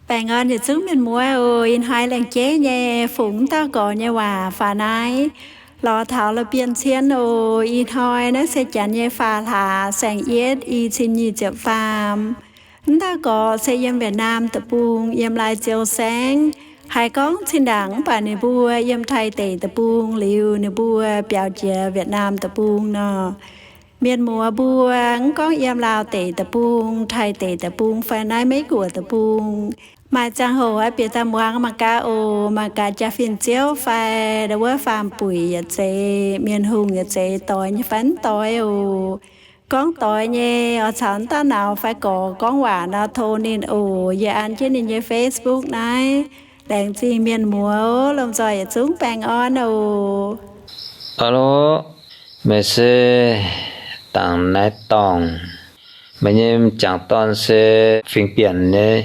Baengh orn yietc zungv mienh muoz oc. Ih hnoi laengz jeiv nyei fungx dauh gorx nyei waac faaux naaiv lorz taux la'bienh cien oc. Ih hnoi naaiv se janx nyei faah hlaax saeng-yietv i cin nyic ziepc faam. Mv dauh gorx se yiem Việt Nam deic-bung, yiem Lai Châu saengv. Haiz gorngv zinh ndaangc mv baac ninh mbuo yiem Taiv deic-bung liuz, ninh mbuo biaux jiex Việt Nam deic-bung nor. Mienh muoz mbuo mv gorngv yiem Laauv deic-bung, Taiv deic-bung fai naaiv Meiv Guoqv deic-bung, maaih ziangh hoc oix bieqc daaih muangx mangc gaax oc. Mangc gaax jaa-fin ziouv fai wuov faam-buic yietc zeiz, mienh hungh yietc zeiz doix nyei fai mv doix oc. Gorngv doix nyei oix caux mv dauh nauz fai gorx gorngv waac nor, tov ninh oc. Yie an jienv ninh nyei Facebook naaiv. Laengz zingh mienh muoz, lomh nzoih yietc zungv baengh orn oc. Alo, meih se dangc naaiv dorngx? Meih nyei m'jangc dorn se fingx Bienh nyei.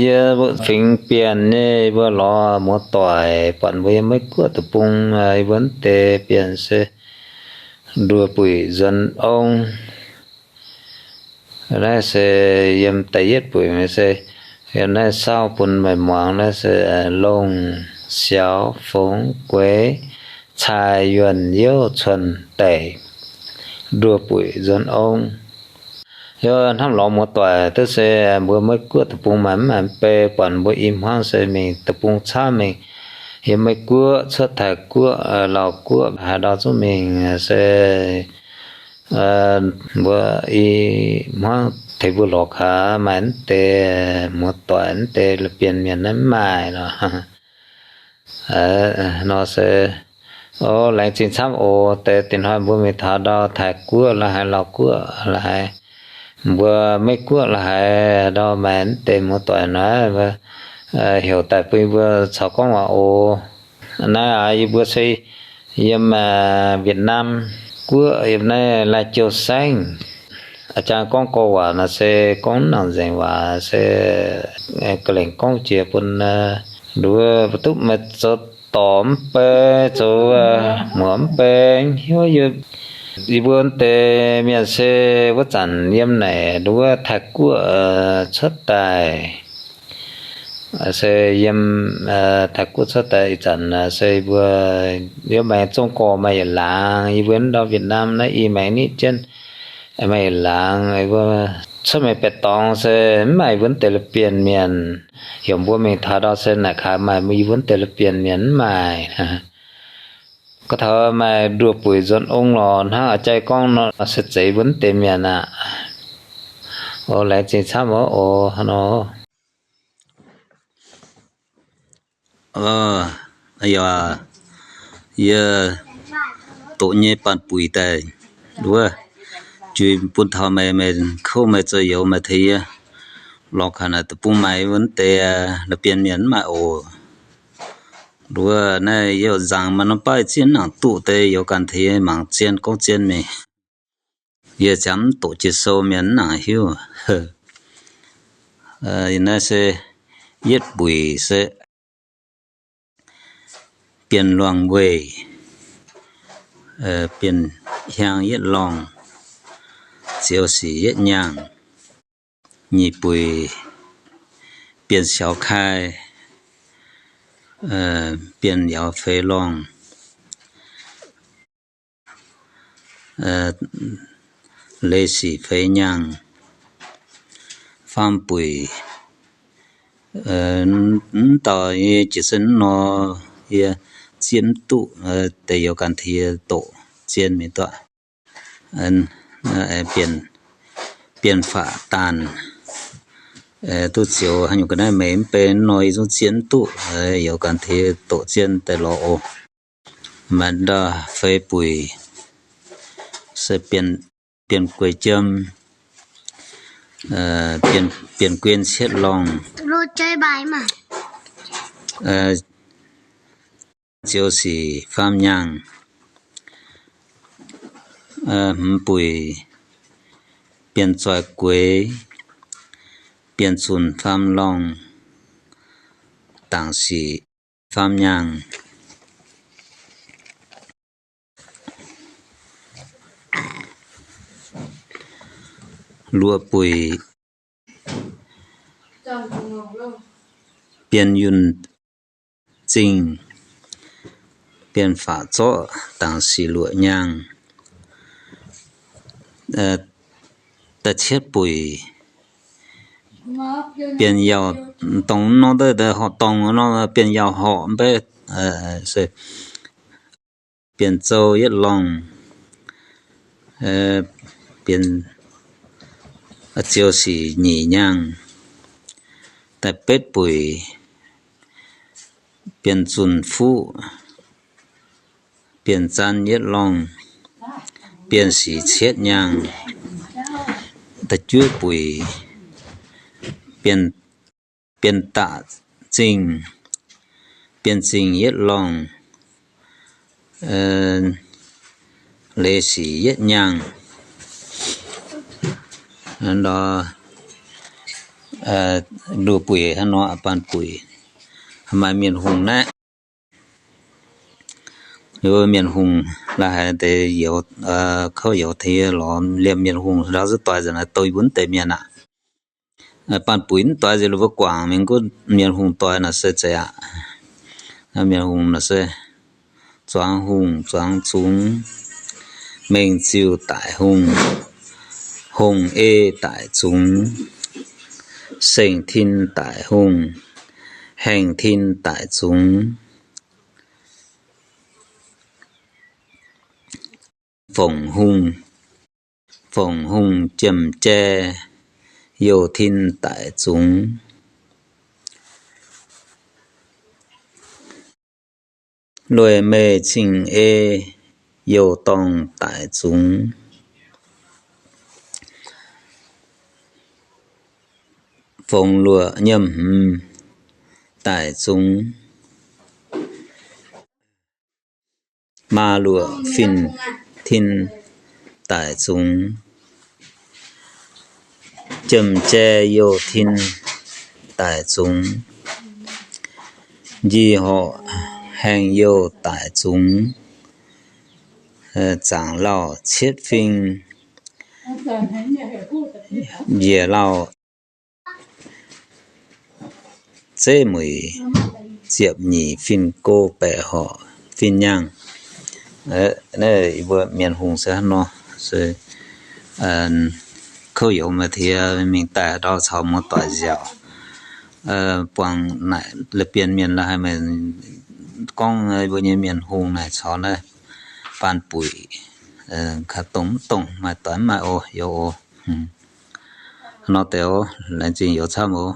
Yie fingx Bienh nyei, yie mbuo lorz muoz-doic buatc mbuo yiem Meiv Guoqv deic-bung, yie mbuo mv deix Bienh se Nduoh Buic Nzuonx Ong. Naaiv se yiem da'yietv buic se yiem naaiv saauv bun meih muangx. Naaiv se Longh, Siaux, Fongx, Gueix, Cai, Yuonh, Youv, Cuonh, Deic, Nduoh Buic Nzuonx Ong. Yie hnamv lorz muoz-doic duqv se mbuo Meiv Guoqv deic-bung maaih mv maaih mv bei, buatc mbuo i hmuangv se mingh deic-bung camv mingh, yiem Meiv Guoqv cuotv Taiv Guoqv, Laauv Guoqv haaix ndau zungv mingh se mbuo i hmuangv tengx mbuo lorz gaax maaih mv deix muoz-doic, mv deix la'bienh mienh naaiv mv maaih nor. Nor se, o, laengz zingh camv oc. Deix dinh hnoi mbuo mingh taux ndau Taiv Guoqv la'haaix, Laauv Guoqv la'haaix, mbuo Meiv Guoqv la'haaix ndau maaih mv deix muoz-doic naaiv, heuc daaih bun yie mbuo caux gorngv waac oc. Naaiv yie mbuo se yiem Việt Nam Guoqv, yiem naaiv Lai Châu saengv. A'jang gorngv gorx waac naaic se gorngv nangc nzengc waac se ga'lengc gorngv jiex bun nduov duqv meih zoux dorc mv bei, zoux muoc mv bei, hiuv yie, yie mbuo deix mienh se wuov zanc yiem naaic nduov Taiv Guoqv cuotv daaih. Se yiem Taiv Guoqv cuotv daaih ih zanc se yie mbuo yiem maengx Zong Gorc maaih yietc laangz, yie mbuo ndau Việt Nam naaiv i maengx nitv jienv maaih yietc laangz. Yie mbuo cuotv maengx baeqc dorngx se mv maaih yie mbuo deix la'bienh mienh. Heuc mbuo mingh taux ndau se naaic kaax maaih yie mbuo deix la'bienh mienh mv maaih. Gorngv taux maaih Nduoh Buic Nzuonx Ong lorqc hnangv a'jang gorngv nor se zeiz yie mbuo deix mienh aqv. O, laengz zingh camv oc. O, hnangv nor. Yie doqc nyei baanh buic daaih wuov, juix bun taux meih, meih kouv meih zoux youz meih tengx yie lorz gaax naaic deic-bung maaih wuov deix la'bienh mienh mv maaih oc. Nduov naaiv yie nzangc maaih norm baav zieqv nangc duqv deix youz ganh tengx yie mangc zien gorngv zien mingh. Yie ziangx mv doqc jiex sou mienh mv nangc hiuv. Naaiv se yietv buic se Bienh Luangh Weih, Bienh Hiaang Yietv Lorngh, Ziouv Sic Yietv Nyaangh. Nyic buic Bienh Siaux Kai, Bienh Yauz Feix Lorngh, Leiz Sic Feix Nyaangh. Faam buic, mv dauh yie jiez sin nor, yie zieqv mv duqv, deix youz ganh tengx yie doqc zien mingh duqv. Bienh Faqv Daanh, duqv zioux haaix nyungc ga'naaiv meih mv bei nor yie zungv zieqv mv duqv, youz ganh tengx yie doqc zien daaih lorz oc. Maaih ndau feix buic se Bienh Gueix Jiem, Bienh Guien Cietv Lorngh, Ziouv Sic Faam Nyaangh. Hmz buic Bienh Zoih Gueix, Bienh Cunc Faam Lorngh, Dangc Sic Faam Nyaangh. Luoqc buic Bienh yunh zingh, bienh faqv zorqv dangx sic luoqc nyaangh. Da'cietv buic, bienh yauh, dongh norm deix horqc dorngh nor, bienh yauh horqc mv baac se bienh zou yietv lorngh, bienh ziouc sic nyic nyaangh. Da'betv buic, bienh zunc fuqv, bienh zan yietv lorngh, bienh sic cietv nyaangh. Da'juov buic, bienh daqc zingh, bienh zingh yietv lorngh, leiz sic yietv nyaangh. Luoqc buic hnangv nor, baanh buic. Maaih mienh hungh naaiv, mienh hungh la'haiz deix youz, kouv youz tengx yie lorz liemh mienh hungh ndau zuqc doix nzengc naaiv doix mbuo deix mienh aqv. Baanh buic mv doix nzengc, lungh mbuo guangc mingh gunv mienh hungh doix naaic se zeiz aqv. Mienh hungh naaic se zuangx hungh zuangx zungx, mengh ziuh daic hungh, hongh ei daic zungx, seng tin daic hungh, haengh tin daic zungx, fongc hungh, fongc hungh jiem-jai, youh tin daic zungx, lueic meih cing-ei, youh dorngh daic zungx, fongc luoqc nyiemv hmz daic zungx, maa luoqc fin-tin daic zungx, jiem-jai youh tin daic zungx, njih horqc haengh youh daic zungx, zaangc lauh cietv fing, njiec lauh zeiv mueic ziepc nyeic fin-go baeqc horqc fin-nyangh. Naaiv yie mbuo mienh hungh se hnangv nor, se kouv youz maaih tiex mingh daaih ndau caux muoz-doic nziaauc. Buangh naaic la'bienh mienh la'haiz meih gorngv mbuo nyei mienh hungh naaic caux naaiv baanh buic, kaaix dongh mv dongh maaih doix mv maaih oc, youz oc. Nor deix oc, laengz zingh youz camv oc.